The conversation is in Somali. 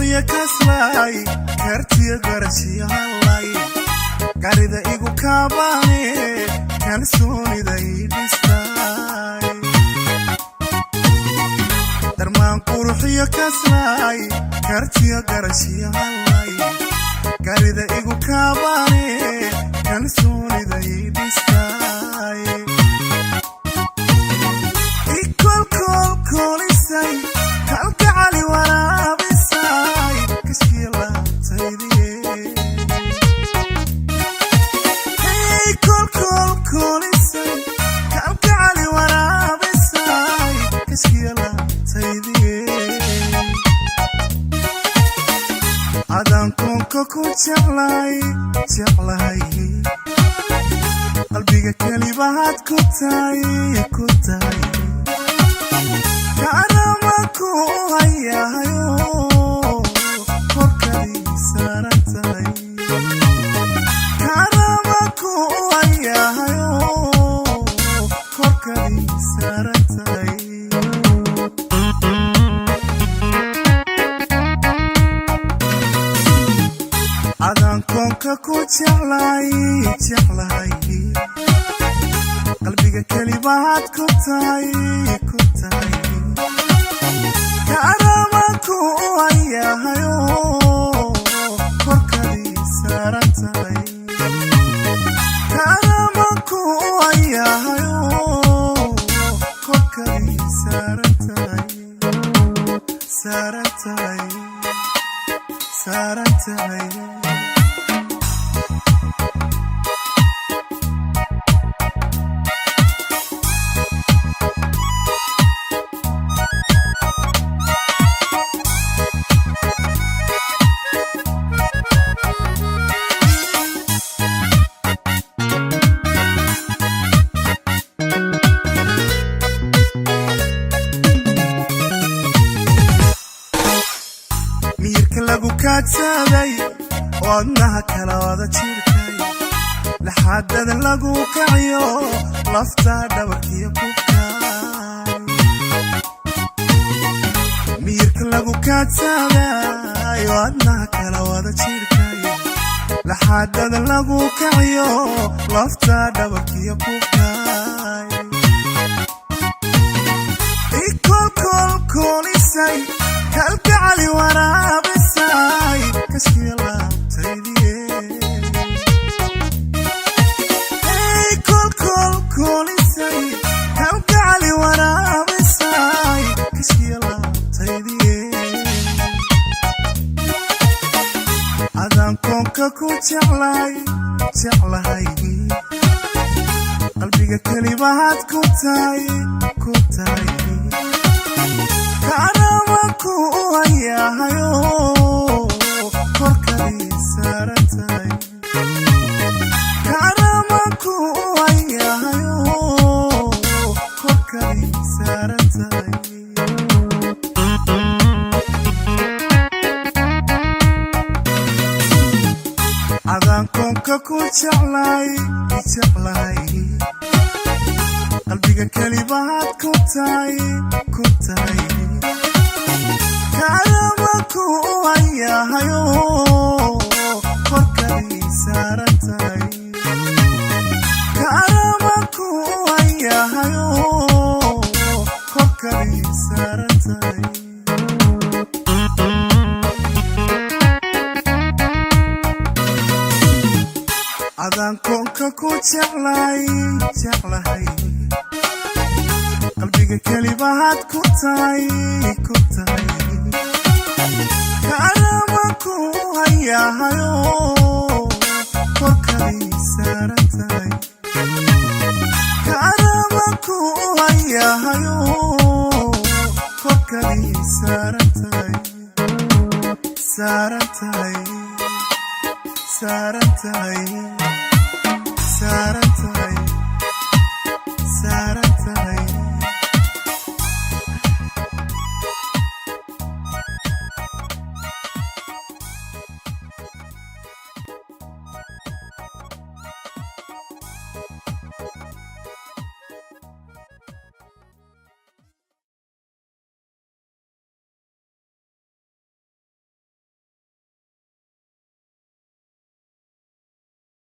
Quruxiyo kaslay, kartiyo garashiyo hallay, garida igu kaabaane, kalsoonida ii dhistay. Darmaan quruxiyo kaslay, kartiyo garashiyo hallay, garida igu kaabaane, kalsoonida ii dhistay. Ikolkolkolisay, kalgacali waraabisay, kashkii laabtaydiye. Hey, kolkolkolisay, kalgacali waraabisay, kashkii laabtaydiye. Adaan koonka ku jeclay, jeclahay, qalbiga kelibahaad ku tahay, ku tahay. Karama ku hayahayo, korkadii saaran tahay. Karama ku hayahayo, korkadii saaran tahay. Adaan koonka ku jeclay, jeclahay, qalbiga kelibahaad ku tahay, ku tahay. Karama ku hayahayo, korkadii saaran tahay. Karama ku hayahayo, korkadii saaran tahay, saaran tahay, saaran tahay. Miyirka lagu kaadsaday oo adnaha kala wada jirkay, laxaadada lagu kaciyo, lafta dhabarkiyo kubkay. Miyirka lagu kaadsaday oo adnaha kala wada jirkay, laxaadada lagu kaciyo, lafta dhabarkiyo kubkay. Ikolkolkolisay, kalgacali waraabisay, kashkii laabtaydiye. Hey, kolkolkolisay, kalgacali waraabisay, kashkii laabtaydiye. Adaan koonka ku jeclay, jeclahay, qalbiga kelibahaad ku tahay, ku tahay. Karama ku hayahayo, korkadii saaran tahay. Karama ku hayahayo, korkadii saaran tahay. Adaan koonka ku jeclay, jeclahay, qalbiga kelibahaad ku tahay, ku tahay. Karama ku hayahayo, korkadii saaran tahay. Karama ku hayahayo, korkadii saaran tahay. Adaan koonka ku jeclay, jeclahay, qalbiga kelibahaad ku tahay, ku tahay. Karama ku hayahayo, korkadii saaran tahay. Karama ku hayahayo, korkadii saaran tahay, saaran tahay, saaran tahay.